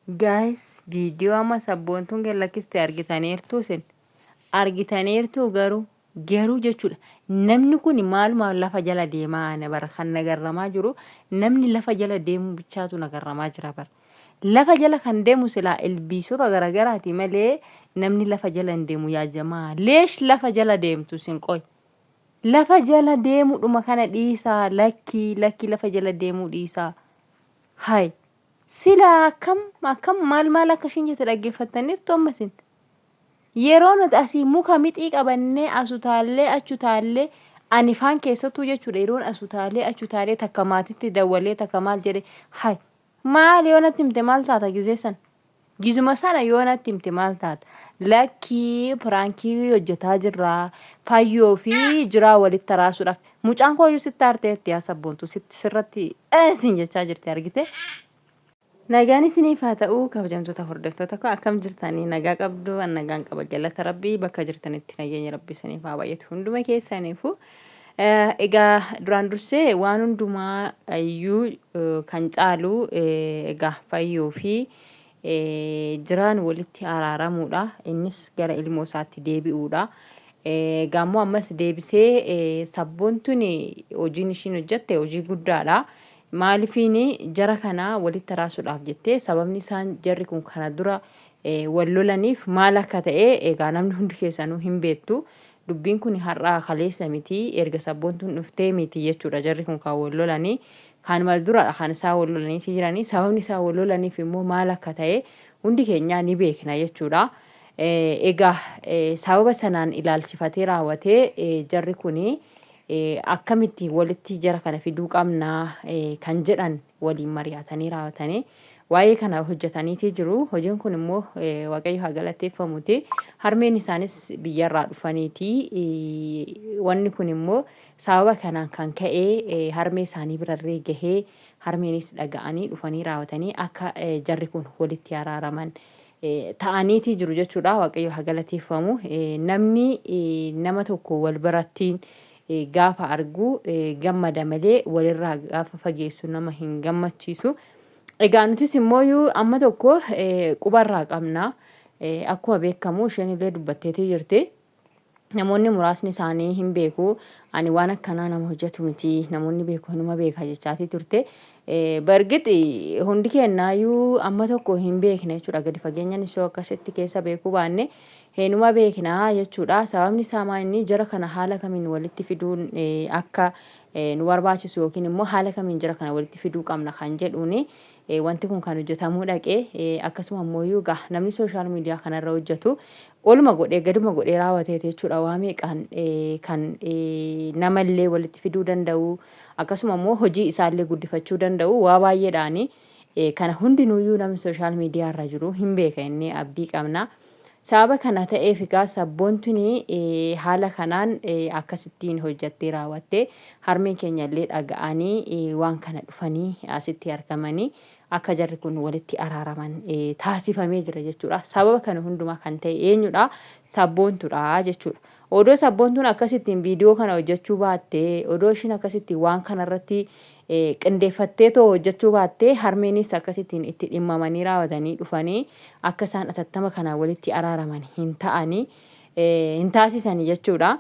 Guys viidiyoo amma sabboontuun gad lakkiste argitaniirtuu isin? Argitaniirtuu garuu? Garuu jechuudha namni kun maalumaaf lafa jala deemaa ana bara kan nagarramaa jiru namni lafa jala deemuu bichaatu nagarramaa jira bara. Lafa jala kan deemu silaa ilbiisota garagaraati malee namni lafa jala hin deemu yaa jamaa. Leesh lafa jala deemtu isin qoy. Lafa jala deemudhuma kana dhiisaa lakkii lakkii lafa jala deemuu dhiisaa. Hay. Silaa akkam akkam maal maal akka ishiin jette dhaggeeffattaniirtu amma isin. Yeroo nuti asii muka mixii qabannee as utaallee achi utaallee ani faan keessattuu jechuudha yeroon as utaalee achi utaalee takka maatitti dawwalee takka maal jedhe hay maal yoo natti himte maal taata gizee san gizuma sana yoo natti himte maal taata lakkii piraankii hojjetaa jirra fayyoo fi jiraa walitti araasuudhaaf Mucaan koo iyyuu sitti aarteetti yaa sabboontuu sitti sirratti siin jechaa jirti argite. Nagaan isiniif haa ta'u kabajamtoota hordoftoota koo akkam jirtanii nagaa qabdu an nagaan qaba galata rabbii bakka jirtanitti nageenya rabbii isiniif haa baay'atu hunduma keessaniifu. Egaa duraan dursee waan hundumaa iyyuu kan caalu egaa fayyoo fi jiraan walitti araaramuudha. Innis gara ilmoo isaatti deebi'uudha. Egaa immoo ammas deebisee sabboontuun hojiin ishiin hojjette hojii guddaadha. Maalifiin jara kana walitti araarsuudhaaf jettee sababni isaan jarri kun kana dura wal lolaniif maal akka ta'e egaa namni hundi keessanuu hin beektu. Dubbiin kun har'aa kaleessa miti erga sabboontuun dhuftee miti jechuudha jarri kun kan wal lolanii. Kanuma duradha kan isaan wal lolaniiti jiranii. Sababni isaan wal lolaniif immoo maal akka ta'e hundi keenyaa ni beekna jechuudha. Egaa sababa sanaan ilaalchifatee raawwatee jarri kun akkamitti walitti jara kana fiduu qabna kan jedhan waliin mari'atanii raawwatanii waa'ee kana hojjetaniitii jiru. Hojiin kun immoo Waaqayyo haa galateeffamuti. Harmeen isaanis biyyarraa dhufaniiti. Wanni kun immoo Sababa kanaan kan ka'e harmee isaanii birarree gahee harmeenis dhaga'anii dhufanii raawwatanii akka jarri kun walitti araaraman ta'aniitii jiru jechuudha. Waaqayyo haa galateeffamu. Namni nama tokko wal birattiin gaafa argu gammada malee walirraa gaafa fageessu nama hin gammachiisu. Egaa nutis immoo amma tokko qubarraa qabna. Akkuma beekamu isheen illee dubbatteetii jirti. Namoonni muraasni isaanii hin beeku. Ani waan akkanaa nama hojjetu miti. Namoonni beeku inuma beeka jechaatii turte. Bargit hundi kennaayyuu amma tokko hin beekna jechuudha. Gadi fageenyaan isoo akkasitti keessa beekuu baanne heenuma beekna jechuudha. Sababni isaa maa inni jara kana haala kamiin walitti fiduun akka nu barbaachisu yookiin immoo haala kamiin jara kana walitti fiduu qabna kan jedhuuni wanti kun kan hojjetamuu dhaqe akkasuma immoo egaa namni sooshaal miidiyaa kanarra hojjetu oluma godhee gaduma godhee raawwateeti jechuudha waa meeqaan kan namallee walitti fiduu danda'u akkasuma immoo hojii isaallee guddifachuu danda'u waa baay'eedhaani kana hundinuuyyuu namni sooshaal miidiyaa irra jiru hin beeka inni abdii qabna. Sababa kana ta'eef egaa sabboontuni haala kanaan akkasittiin hojjattee raawwatte harmeen keenya illee dhaga'anii waan kana dhufanii asitti argamanii akka jarri kun walitti araaraman taasifamee jira jechuudha. Sababa kana hundumaa kan ta'e eenyudha? Sabboontudha jechuudha. Odoo sabboontuun akkasittiin viidiyoo kana hojjechuu baatte, odoo ishiin akkasittiin waan kanarratti qindeeffattee too hojjechuu baatte, harmeenis akkasittiin itti dhimmamanii raawwatanii dhufanii akka isaan atattama kanaan walitti araaraman hin ta'anii hin taasisani jechuudha.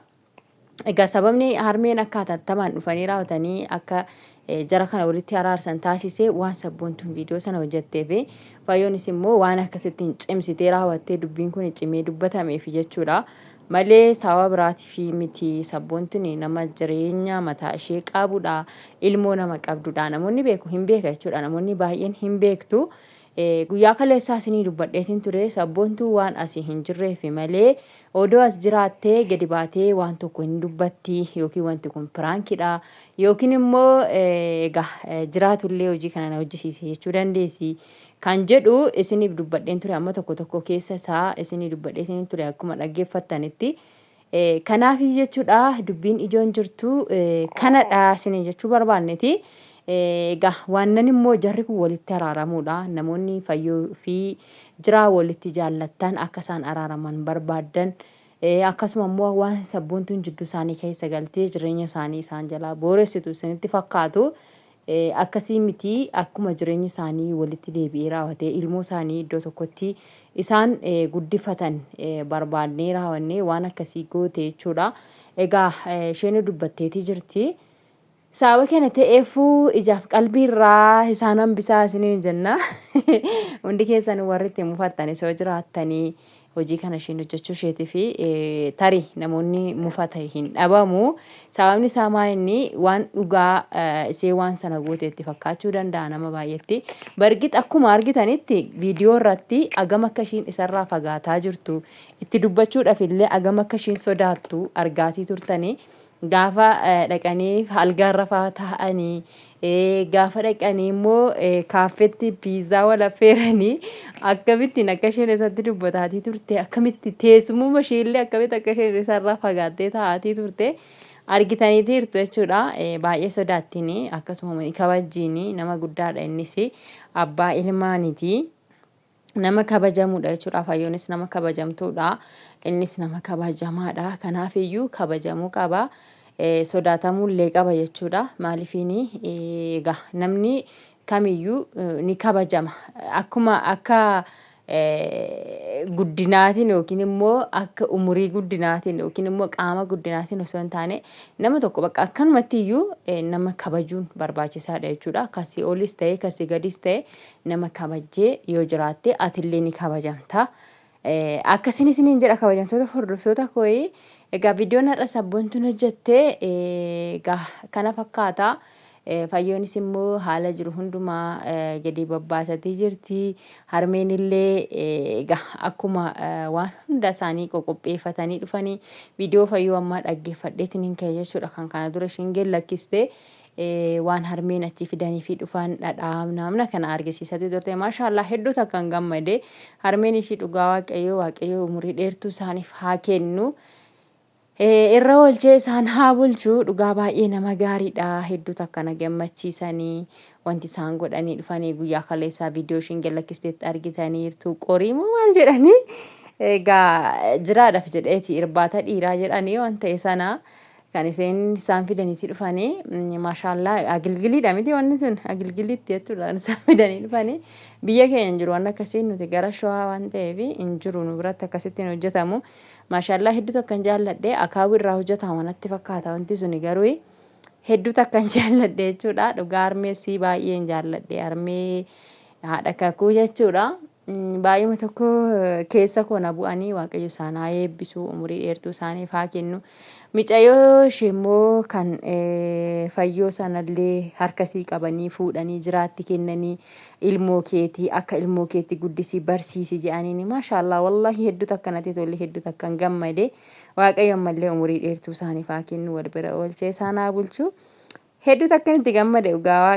Egaa sababni harmeen akka hatattamaan dhufanii raawwatanii akka jara kana walitti araarsan taasise waan sabboontuun viidiyoo sana hojjetteef fayyoonis immoo waan akkasittiin cimsitee raawwattee dubbiin kun cimee dubbatameef jechuudha. Malee sababa biraatiif miti sabboontuun nama jireenya mataa ishee qabudha. Ilmoo nama qabdudha. Namoonni beeku hin beeka jechuudha. Namoonni baay'een hin beektu. Guyyaa kaleessaa isinii dubbadheetin ture sabboontuu waan asii hin jirreefi malee odoo as jiraattee gadi baatee waan tokko hin dubbatti yookiin wanti kun piraankidha yookiin immoo egaa jiraatullee hojii kana na hojjisiise jechuu dandeessi kan jedhu isiniif dubbadheen ture amma tokko tokko keessa isaa isinii dubbadhee isiniin ture akkuma dhaggeeffattanitti. Kanaaf jechuudha dubbiin ijoon jirtu kanadha isinii jechuu barbaanneti. Egaa waannan immoo jarri kun walitti araaramuudha. Namoonni fayyoo fi jiraa walitti jaallattan akka isaan araaraman barbaaddan akkasuma immoo waan sabboontuun jidduu isaanii keessa galtee jireenya isaanii isaan jalaa booressitu isinitti fakkaatu. Akkasii miti akkuma jireenyi isaanii walitti deebi'ee raawwatee ilmoo isaanii iddoo tokkotti isaan guddifatan barbaadnee raawwannee waan akkasii goote jechuudha. Egaa isheen dubbatteetii jirti. Sababa kana ta'eefuu ijaaf qalbii irraa isaan hambisaa isiniin jenna. Hundi keessan warri itti mufattanis yoo jiraattanii hojii kana isheen hojjechuu isheetii fi tarii namoonni mufata hin dhabamu. Sababni isaa maa inni waan dhugaa ishee waan sana goote itti fakkaachuu danda'a nama baay'eetti. Bargit akkuma argitanitti viidiyoo irratti agam akka ishiin isarraa fagaataa jirtu itti dubbachuudhaaf illee agam akka ishiin sodaattu argaatii turtanii. Gaafa dhaqanii algaarra faa taa'anii gaafa dhaqanii immoo kaaffeetti piizaa wal affeeranii akkamittiin akka isheen isatti dubbataatii turte akkamitti teessumuma isheellee akkamitti akka isheen isarraa fagaattee taa'aatii turte argitaniitiirtu jechuudha. Baay'ee sodaattiin akkasuma kabajjiin nama guddaadha innis abbaa ilmaaniiti. Nama kabajamuudha jechuudha. Fayyoonis nama kabajamtuudha. Innis nama kabajamaadha. Kanaaf iyyuu kabajamuu qaba. Sodaatamuu illee qaba jechuudha. Maaliifiin egaa namni kamiyyuu ni kabajama. Akkuma akka guddinaatiin yookiin immoo akka umurii guddinaatiin yookiin immoo qaama guddinaatiin osoo hin taane nama tokko bakka akkanumatti iyyuu nama kabajuun barbaachisaadha jechuudha. Kasii olis ta'e kasii gadis ta'e nama kabajjee yoo jiraatte atillee ni kabajamta. Akkasin isiniin jedha kabajamtoota hordoftoota kooyi. Egaa viidiyoon har'a sabboontuun hojjette egaa kana fakkaata. Fayyoonis immoo haala jiru hundumaa gadi babbaasatii jirti. Harmeen illee egaa akkuma waan hunda isaanii qoqopheeffatanii dhufanii viidiyoo fayyoo ammaa dhaggeeffadheetiin hin ka'e jechuudha kan kana dura ishiin gad lakkiste. Waan harmeen achi fidaniifi dhufan dhadhaa namna kana argisiisati turte. Maashaallah hedduu takkan gammade. Harmeen ishii dhugaa waaqayyoo waaqayyoo umurii dheertuu isaaniif haa kennu. Irra oolchee isaan haa bulchu. Dhugaa baay'ee nama gaariidha. Hedduu takka na gammachiisanii wanti isaan godhanii dhufanii guyyaa kaleessaa viidiyoo ishiin gad lakkisteetti argitaniirtu. Qorii moo maal jedhanii egaa jiraadhaaf jedheeti irbaata dhiiraa jedhanii waan ta'e sana kan iseen isaan fidaniiti dhufanii maashaallaa agilgiliidha miti wanni sun agilgiliitti jechuudha isaan fidanii dhufanii biyya keenya hin jiru waan akkasii nuti gara shawaa waan ta'eef hin jiru nu biratti akkasitti hin hojjetamu maashaallaa hedduu takkan jaalladhe akaawwi irraa hojjetama natti fakkaata wanti suni garuu hedduu takkan jaalladhe jechuudha dhugaa harmeessii baay'een jaalladhe harmee haadha kakuu jechuudha. Baay'uma tokko keessa koo na bu'anii waaqayyo isaan haa eebbisu umurii dheertuu isaaniif haa kennu. Micayoo ishee immoo kan fayyoo sanallee harkasii qabanii fuudhanii jiraatti kennanii ilmoo keetii akka ilmoo keetti guddisii barsiisi jedhaniini maashaallah wallahi hedduu takka natti tolle hedduu takkan gammade waaqayyo ammallee umurii dheertuu isaaniif haa kennu wal bira oolchee isaan haa bulchu hedduu takkan itti gammade dhugaa waaqa.